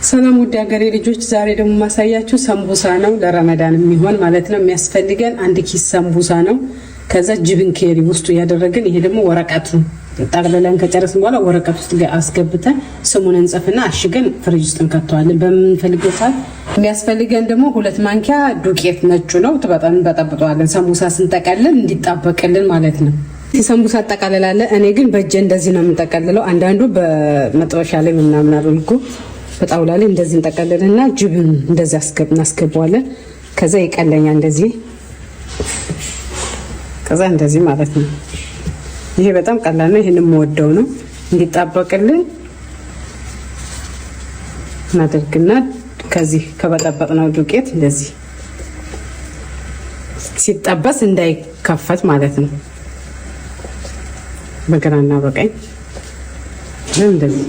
ሰላም ውድ ሀገሬ ልጆች፣ ዛሬ ደግሞ ማሳያችሁ ሰንቡሳ ነው። ለረመዳን የሚሆን ማለት ነው። የሚያስፈልገን አንድ ኪስ ሰንቡሳ ነው። ከዛ جبن ኬሪ ውስጡ እያደረግን ይሄ ደግሞ ወረቀቱ ጠቅልለን ከጨረስን በኋላ ወረቀት ውስጥ አስገብተን ስሙን እንጽፍና አሽገን ፍሪጅ ውስጥ እንከተዋለን በምንፈልገው ሰዓት። የሚያስፈልገን ደግሞ 2 ማንኪያ ዱቄት ነጩ ነው። እንበጠብጠዋለን። ሰንቡሳ ስንጠቀልል እንዲጣበቅልን ማለት ነው። የሰንቡሳ አጠቃለላለ። እኔ ግን በእጄ እንደዚህ ነው የምጠቀልለው። አንዳንዱ በመጥበሻ ላይ ምናምን አድርጎ በጣውላ ላይ እንደዚህ እንጠቀልልና ጅብን እንደዚህ እናስገባዋለን። ከዛ ይቀለኛ እንደዚህ፣ ከዛ እንደዚህ ማለት ነው። ይሄ በጣም ቀላል ነው። ይሄን የምወደው ነው። እንዲጣበቅልን እናደርግና ከዚህ ከበጠበጥነው ዱቄት እንደዚህ ሲጠበስ እንዳይከፈት ማለት ነው። በግራና በቀኝ እንደዚህ።